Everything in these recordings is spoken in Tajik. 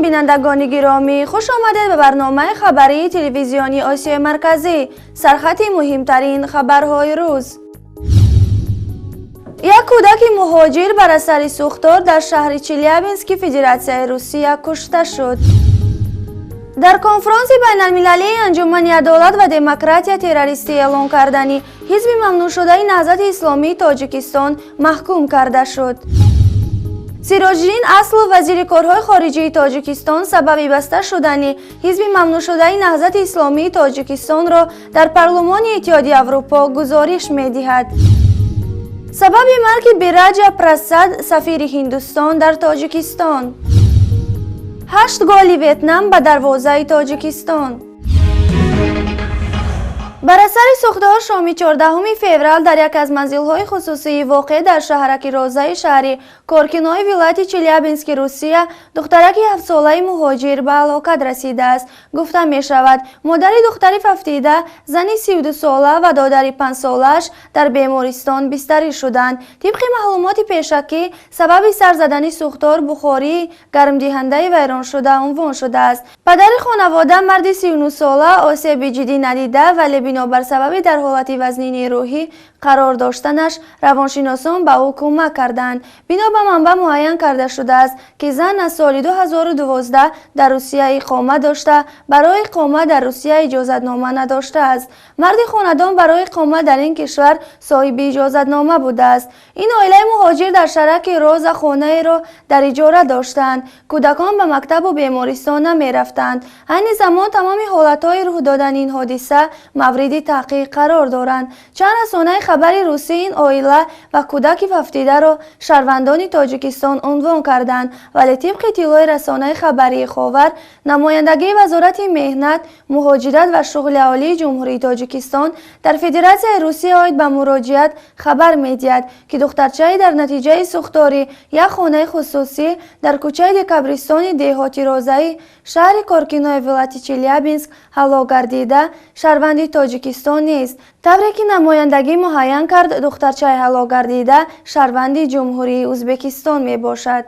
Бинандагони гиромӣ, хуш омадед ба барномаи хабарии телевизиони Осиёи Марказӣ. Сархати муҳимтарин хабарҳои рӯз. Як кӯдаки муҳоҷир бар асари сӯхтор дар шаҳри Челябински Федератсияи Русия кушта шуд. Дар конфронси байналмилалии Анҷумани адолат ва демократия террористӣ эълон кардани ҳизби мамнӯъшудаи Наҳзати Исломии Тоҷикистон маҳкум карда шуд. Сироҷиддин Аслов, вазири корҳои хориҷии Тоҷикистон, сабаби баста шудани ҳизби мамнӯъшудаи Наҳзати Исломии Тоҷикистонро дар Парлумони Иттиҳоди Аврупо гузориш медиҳад. Сабаби марги Бираҷа Прасад, сафири Ҳиндустон дар Тоҷикистон. Ҳашт голи Ветнам ба дарвозаи Тоҷикистон. Бар асари сӯхтор шоми 14 феврал дар яке аз манзилҳои хусусии воқеъ дар шаҳраки Розаи шаҳри Коркинои вилояти Челябински Русия духтараки ҳафтсолаи муҳоҷир ба ҳалокат расидааст. Гуфта мешавад, модари духтари фавтида, зани 32сола ва додари панҷсолааш дар бемористон бистарӣ шуданд. Тибқи маълумоти пешакӣ, сабаби сар задани сӯхтор бухории гармдиҳандаи вайроншуда унвон шудааст. Падари хонавода, марди 39сола, осеби ҷиддӣ надида, вале бинобар сабаби дар ҳолати вазнини рӯҳӣ қарор доштанаш равоншиносон ба ӯ кӯмак карданд. Бино ба манбаъ, муайян карда шудааст, ки зан аз соли 2012 дар Русия иқомат дошта, барои иқомат дар Русия иҷозатнома надоштааст. Марди хонадон барои иқомат дар ин кишвар соҳиби иҷозатнома будааст. Ин оилаи муҳоҷир дар шаҳраки Роза хонаеро дар иҷора доштанд. Кӯдакон ба мактабу бемористон намерафтанд. Айни замон тамоми ҳолатҳои рӯҳ додани ин ҳодиса мавриди таҳқиқ қарор доранд. Чанд расонаи хабари русӣ ин оила ва кӯдаки фавтидаро шаҳрвандони Тоҷикистон унвон карданд, вале тибқи иттилои расонаи хабарии Ховар, намояндагии Вазорати меҳнат, муҳоҷират ва шуғли аҳолии Ҷумҳурии Тоҷикистон дар Федератсияи Русия оид ба муроҷиат хабар медиҳад, ки духтарчае дар натиҷаи сӯхтори як хонаи хусусӣ дар кӯчаи Декабристони деҳоти Розаи шаҳри Коркинои вилояти Челябинск ҳалок гардида, шаҳрванди Тоҷикистон нест. Тавре ки намояндагӣ муайян кард, духтарчаи ҳалок гардида шаҳрванди Ҷумҳурии Ӯзбекистон мебошад.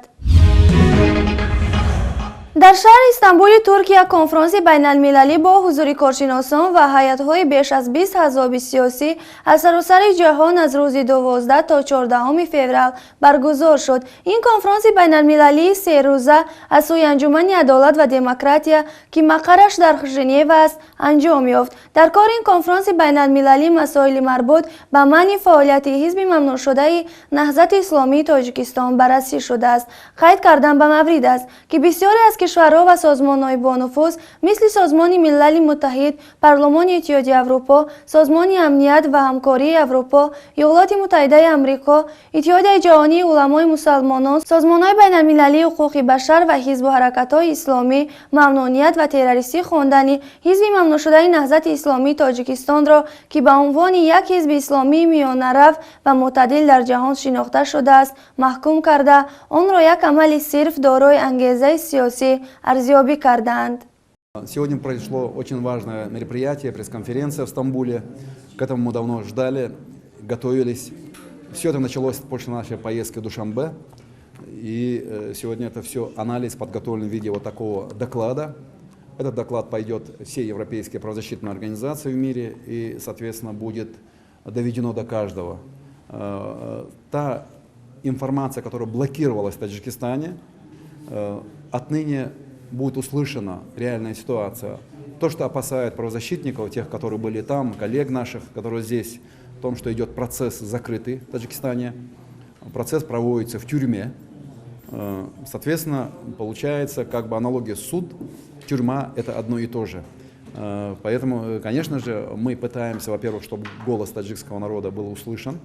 Дар шаҳри Истанбули Туркия конфронси байналмилалӣ бо ҳузури коршиносон ва ҳайатҳои беш аз 20 аҳзоби сиёсӣ аз саросари ҷаҳон аз рӯзи 12 то 14 феврал баргузор шуд. Ин конфронси байналмилалии серӯза аз сӯи Анҷумани адолат ва демократия, ки мақарраш дар Женева аст, анҷом ёфт. Дар кори ин конфронси байналмилалӣ масоили марбут ба манъи фаъолияти ҳизби мамнӯъшудаи Наҳзати Исломии Тоҷикистон баррасӣ шудааст. Қайд кардан ба маврид аст, ки бисёре аз кишварҳо ва созмонҳои бонуфуз, мисли Созмони Милали Муттаҳид, Парлумони Иттиҳоди Аврупо, Созмони Амният ва Ҳамкории Аврупо, Иёлоти Муттаҳидаи Амрико, Иттиҳодияи Ҷаҳонии Уламои мусалмонон, созмонҳои байналмилалии ҳуқуқи башар ва ҳизбу ҳаракатҳои исломӣ мамнуъният ва террористӣ хондани ҳизби мамнӯъшудаи Наҳзати Исломии Тоҷикистонро, ки ба унвони як ҳизби исломии миёнарав ва мӯътадил дар ҷаҳон шинохта шудааст, маҳкум карда, онро як амали сирф дорои ангезаи сиёсӣ арзёбӣ кардаанд. Сегодня произошло очень важное мероприятие, пресс-конференция в Стамбуле. К этому мы давно ждали, готовились. Все это началось после нашей поездки в Душанбе. И сегодня это все анализ подготовлен в виде вот такого доклада. Этот доклад пойдет все европейские правозащитные организации в мире и, соответственно, будет доведено до каждого. Та информация, которая блокировалась в Таджикистане, отныне будет услышана реальная ситуация. То, что опасает правозащитников, тех, которые были там, коллег наших, которые здесь, в том, что идет процесс закрытый в Таджикистане, процесс проводится в тюрьме. Соответственно, получается как бы аналогия: суд, тюрьма – это одно и то же. Поэтому, конечно же, мы пытаемся, во-первых, чтобы голос таджикского народа был услышан,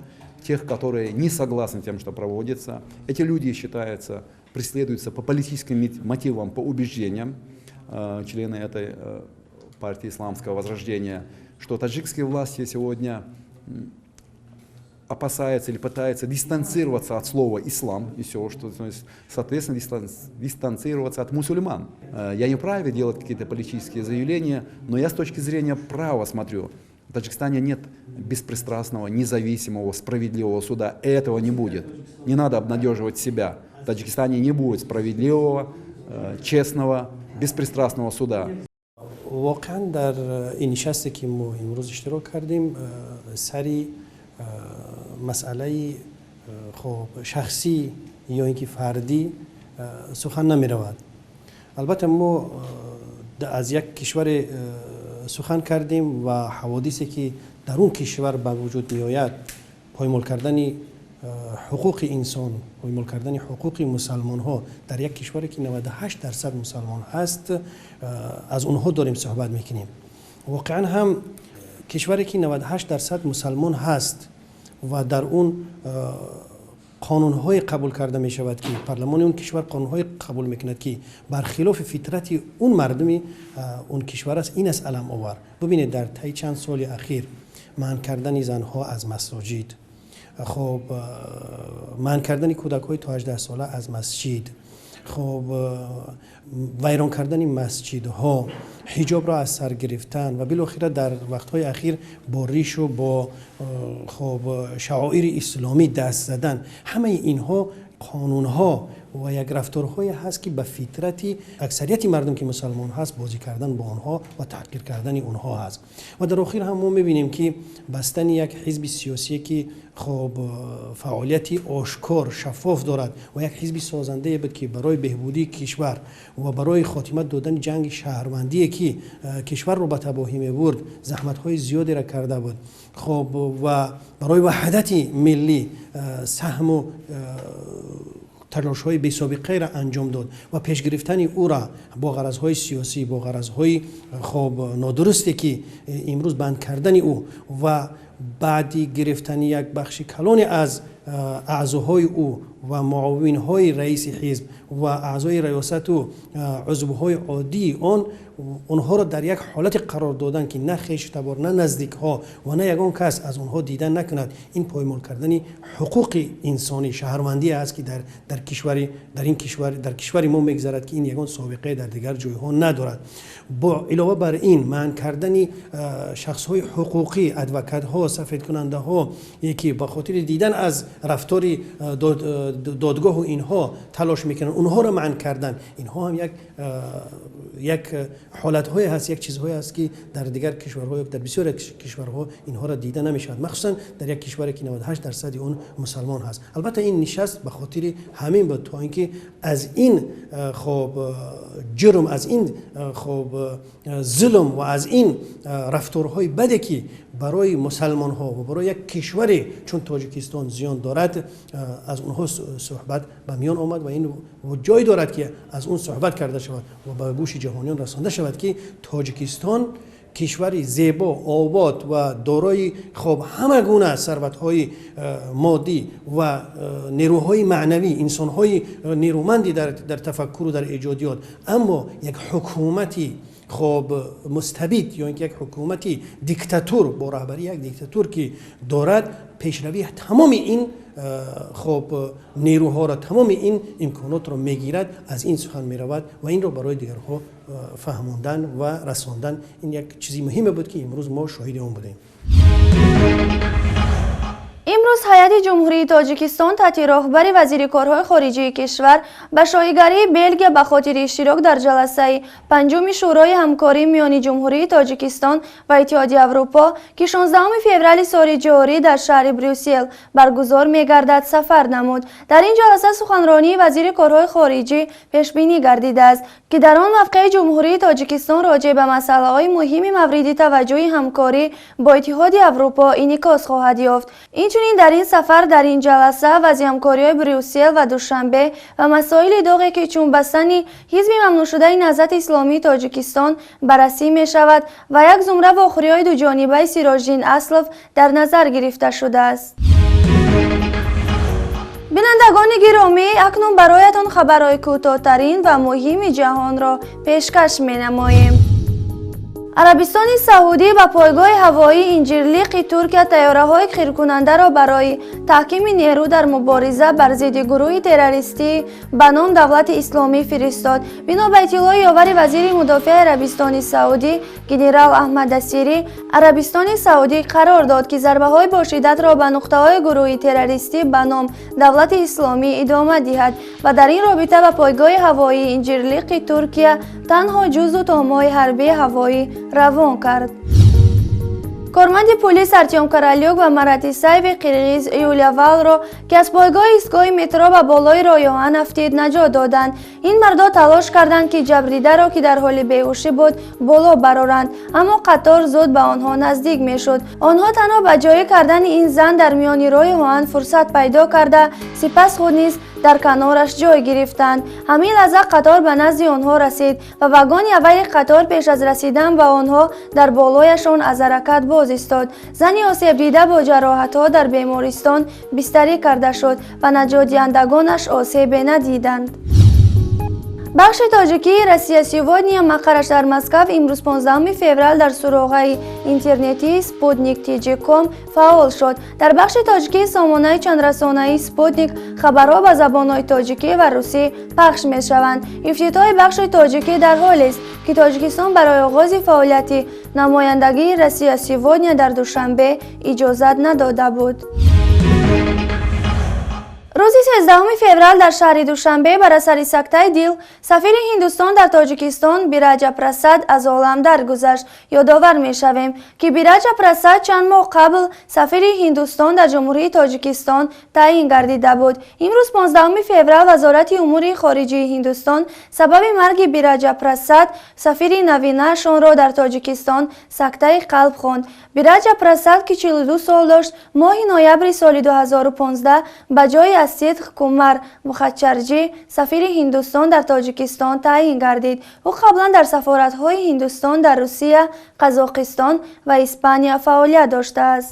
тех, которые не согласны тем, что проводится. Эти люди считаются, преследуются по политическим мотивам, по убеждениям, члены этой партии исламского возрождения, что таджикские власти сегодня опасаются или пытаются дистанцироваться от слова «ислам» и все, что, то есть, соответственно, дистанцироваться от мусульман. Я не вправе делать какие-то политические заявления, но я с точки зрения права смотрю. В Таджикистане нет беспристрастного, независимого, справедливого суда. Этого не будет. Не надо обнадеживать себя. В Таджикистане не будет справедливого, честного, беспристрастного суда. Воқеан, дар ин нишасте ки мо имрӯз иштирок кардем, сари масъалаи хоб шахсӣ ё ин ки фардӣ сухан намеравад. Албатта, мо аз як кишваре сухан кардем ва ҳаводисе ки дар он кишвар ба вуҷуд меояд, поймол кардани ҳуқуқи инсон, поймол кардани ҳуқуқи мусалмонҳо дар як кишваре ки 98% мусалмон ҳаст, аз онҳо дорем суҳбат мекунем. Воқеан ҳам, кишваре ки 98% мусалмон ҳаст ва дар он қонунҳое қабул карда мешавад, ки парлумони он кишвар қонунҳое қабул мекунад, ки бархилофи фитрати он мардуми он кишвар аст, ин аст аламовар. Бубинед, дар таи чанд соли ахир манъ кардани занҳо аз масоҷид, хоб, манъ кардани кӯдакҳои то 18 сола аз масҷид, хоб, вайрон кардани масҷидҳо, ҳиҷобро аз сар гирифтан ва билохира дар вақтҳои ахир бо ришу бо, хоб, шаоири исломӣ даст задан, ҳамаи инҳо қонунҳо ва як рафторҳое ҳаст, ки ба фитрати аксарияти мардум, ки мусалмон ҳаст, бозӣ кардан бо онҳо ва таҳқир кардани онҳо ҳаст. Ва дар охир ҳам мо мебинем, ки бастани як ҳизби сиёсие, ки, хоб, фаъолияти ошкор, шаффоф дорад ва як ҳизби созандае буд, ки барои беҳбудии кишвар ва барои хотима додани ҷанги шаҳрвандие, ки кишварро ба табоҳӣ мебурд, заҳматҳои зиёдеро карда буд, хоб, ва барои ваҳдати миллӣ саҳму талошҳои бесобиқаеро анҷом дод ва пешгирифтани ӯра бо ғаразҳои сиёсӣ, бо ғаразҳои, хоб, нодурусте, ки имрӯз банд кардани ӯ ва баъди гирифтани як бахши калоне аз аъзоҳои ӯ ва муовинҳои раиси ҳизб ва аъзои раёсату узвҳои оддии он, онҳоро дар як ҳолате қарор додан, ки на хештабор, на наздикҳо ва на ягон кас аз онҳо дида накунад, ин поймол кардани ҳуқуқи инсонӣ, шаҳрвандӣ аст, ки дар кишвари дар ин кишвар, дар кишвари мо мегузарад, ки ин ягон собиқае дар дигар ҷойҳо надорад. Бо илова бар ин, манъ кардани шахсҳои ҳуқуқӣ, адвокатҳо, сафедкунандаҳо, ки ба хотири дидан аз рафтори додгоҳу инҳо талош мекунанд, онҳоро манъ кардан, инҳо ҳам як ҳолатҳое ҳаст, як чизҳое ҳаст, ки дар дигар кишварҳо, дар бисёре кишварҳо инҳоро дида намешавад, махсусан дар як кишваре, ки 98 дарсади он мусалмон ҳаст. Албатта, ин нишаст ба хотири ҳамин буд, то ин ки аз ин, хоб, ҷурм, аз ин, хоб, зулм ва аз ин рафторҳои баде, ки барои мусалмонҳо ва барои як кишваре чун Тоҷикистон зиён дорад, аз онҳо суҳбат ба миён омад. Ва ин ҷой дорад, ки аз он суҳбат карда шавад ва ба гӯши ҷаҳониён расонда шавад, ки Тоҷикистон кишвари зебо, обод ва дорои, хоб, ҳама гуна сарватҳои моддӣ ва нерӯҳои маънавӣ, инсонҳои нерӯманди дар тафаккуру дар эҷодиёт, аммо як ҳукумати, хоб, мустабид ё ин ки як ҳукумати диктатур бо раҳбарии як диктатур, ки дорад пешравии тамоми ин, хоб, нерӯҳоро, тамоми ин имконотро мегирад, аз ин сухан меравад. Ва инро барои дигарҳо фаҳмондан ва расондан ин як чизи муҳиме буд, ки имрӯз мо шоҳиди он будем. Имрӯз ҳайати Ҷумҳурии Тоҷикистон таҳти роҳбари вазири корҳои хориҷии кишвар ба Шоҳигарии Белгия ба хотири иштирок дар ҷаласаи панҷуми Шӯрои ҳамкорӣ миёни Ҷумҳурии Тоҷикистон ва Иттиҳоди Аврупо, ки 16 феврали соли ҷорӣ дар шаҳри Брюссел баргузор мегардад, сафар намуд. Дар ин ҷаласа суханронии вазири корҳои хориҷӣ пешбинӣ гардидааст, ки дар он мавқеи Ҷумҳурии Тоҷикистон роҷеъ ба масъалаҳои муҳими мавриди таваҷҷӯҳи ҳамкорӣ бо Иттиҳоди Аврупо инъикос хоҳад ёфт. Инчунин, дар ин сафар дар ин ҷаласа вазъи ҳамкориҳои Брюссел ва Душанбе ва масоили доғе, ки чун бастани ҳизби мамнӯъшудаи Наҳзати Исломии Тоҷикистон, баррасӣ мешавад ва як зумра вохӯриҳои дуҷонибаи Сироҷиддин Аслов дар назар гирифта шудааст. Бинандагони гиромӣ, акнун бароятон хабарҳои кӯтоҳтарин ва муҳими ҷаҳонро пешкаш менамоем. Арабистони Саудӣ ба пойгоҳи ҳавоии Инҷирлиқи Туркия тайёраҳои хиркунандаро барои таҳкими нерӯ дар мубориза бар зидди гурӯҳи террористӣ ба ном Давлати Исломӣ фиристод. Бино ба иттилои ёвари вазири мудофиаи Арабистони Саудӣ генерал Аҳмад Асирӣ, Арабистони Саудӣ қарор дод, ки зарбаҳои бошиддатро ба нуқтаҳои гурӯҳи террористӣ ба ном Давлати Исломӣ идома диҳад ва дар ин робита ба пойгоҳи ҳавоии Инҷирлиқи Туркия танҳо ҷузъу тоҳмҳои ҳарбии ҳавоӣ равон кард. Корманди пулис Артём Королюк ва Марат Исаеви қирғиз Юлия Валро, ки аз пойгоҳи истгоҳи метро ба болои роҳиоҳан афтид, наҷот доданд. Ин мардо талош карданд, ки ҷабрдидаро, ки дар ҳоли беҳушӣ буд, боло бароранд, аммо қатор зуд ба онҳо наздик мешуд. Онҳо танҳо ба ҷоӣ кардани ин зан дар миёни роҳи оҳан фурсат пайдо карда, сипас худ низ дар канораш ҷой гирифтанд. Ҳамин лаҳза қатор ба назди онҳо расид ва вагони аввали қатор пеш аз расидан ба онҳо дар болояшон аз ҳаракат боз истод. Зани осебдида бо ҷароҳатҳо дар бемористон бистарӣ карда шуд ва наҷотдиҳандагонаш осебе надиданд. Бахши тоҷикии «Россия сегодня», мақарраш дар Москав, имрӯз 15 феврал дар суроғаи интернетии Спутник TG.com фаъол шуд. Дар бахши тоҷикии сомонаи чандрасонаи Спутник хабарҳо ба забонҳои тоҷикӣ ва русӣ пахш мешаванд. Ифтитоҳи бахши тоҷикӣ дар ҳолест, ки Тоҷикистон барои оғози фаъолияти намояндагии «Россия сегодня» дар Душанбе иҷозат надода буд. Рӯзи 13 феврал дар шаҳри Душанбе бар асари сактаи дил сафири Ҳиндустон дар Тоҷикистон Бираҷа Прасад аз олам даргузашт. Ёдовар мешавем, ки Бираҷа Прасад чанд моҳ қабл сафири Ҳиндустон дар Ҷумҳурии Тоҷикистон таъин гардида буд. Имрӯз, 15 феврал, Вазорати умури хориҷии Ҳиндустон сабаби марги Бираҷа Прасад, сафири навинаашонро дар Тоҷикистон, сактаи қалб хонд. Бираҷа Прасад, ки 42 сол дошт, моҳи ноябри соли 2015 ба ҷои Асит Кумар Мухачарҷӣ сафири Ҳиндустон дар Тоҷикистон таъин гардид. Ӯ қаблан дар сафоратҳои Ҳиндустон дар Русия, Қазоқистон ва Испания фаъолият доштааст.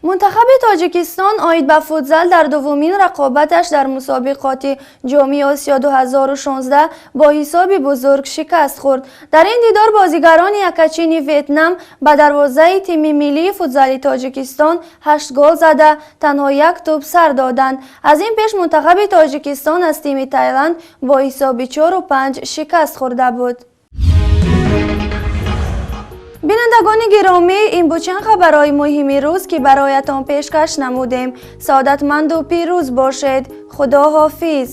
Мунтахаби Тоҷикистон оид ба футзал дар дуввумин рақобаташ дар мусобиқоти Ҷоми Осиё 2016 бо ҳисоби бузург шикаст хӯрд. Дар ин дидор бозигарони якачини Ветнам ба дарвозаи тими миллии футзали Тоҷикистон ҳашт гол зада, танҳо як тӯб сар доданд. Аз ин пеш мунтахаби Тоҷикистон аз тими Тайланд бо ҳисоби 4-5 шикаст хӯрда буд. Бинандагони гиромӣ, ин буд чанд хабарҳои муҳими рӯз, ки бароятон пешкаш намудем. Саодатманду пирӯз бошед. Худо ҳофиз.